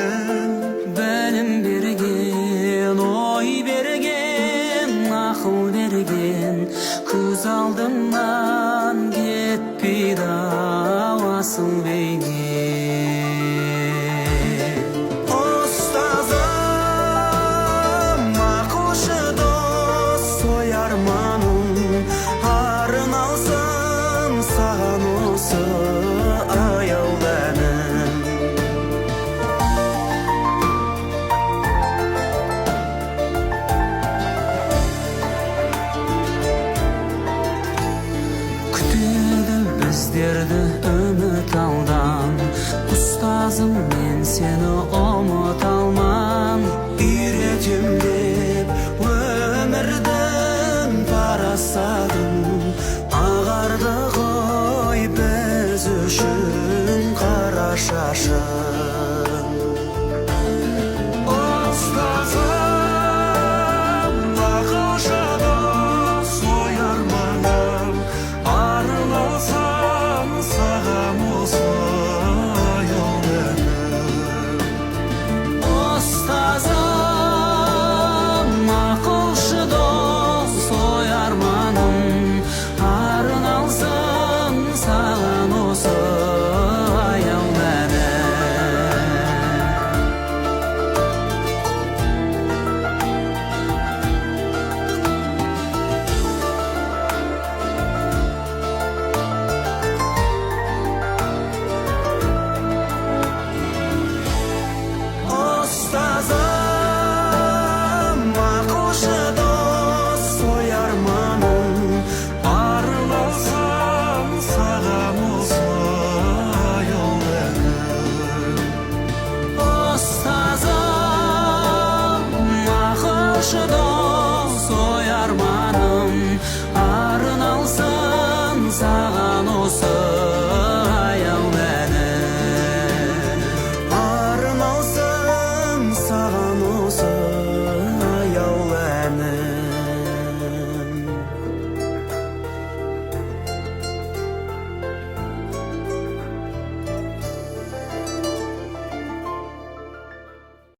Әнім. Білім берген, ой берген, ақыл берген, көз алдымнан кетпейді ау асыл бейнең. Ұстазым, ақылшы дос, ой арманым арналсын саған осы аяулы әнім. Күтеді біздерді үміт алдан, ұстазым, мен сені ұмыта алман. Үйретем деп өмірдің парасатын, ағарды ғой біз үшін қара шашың.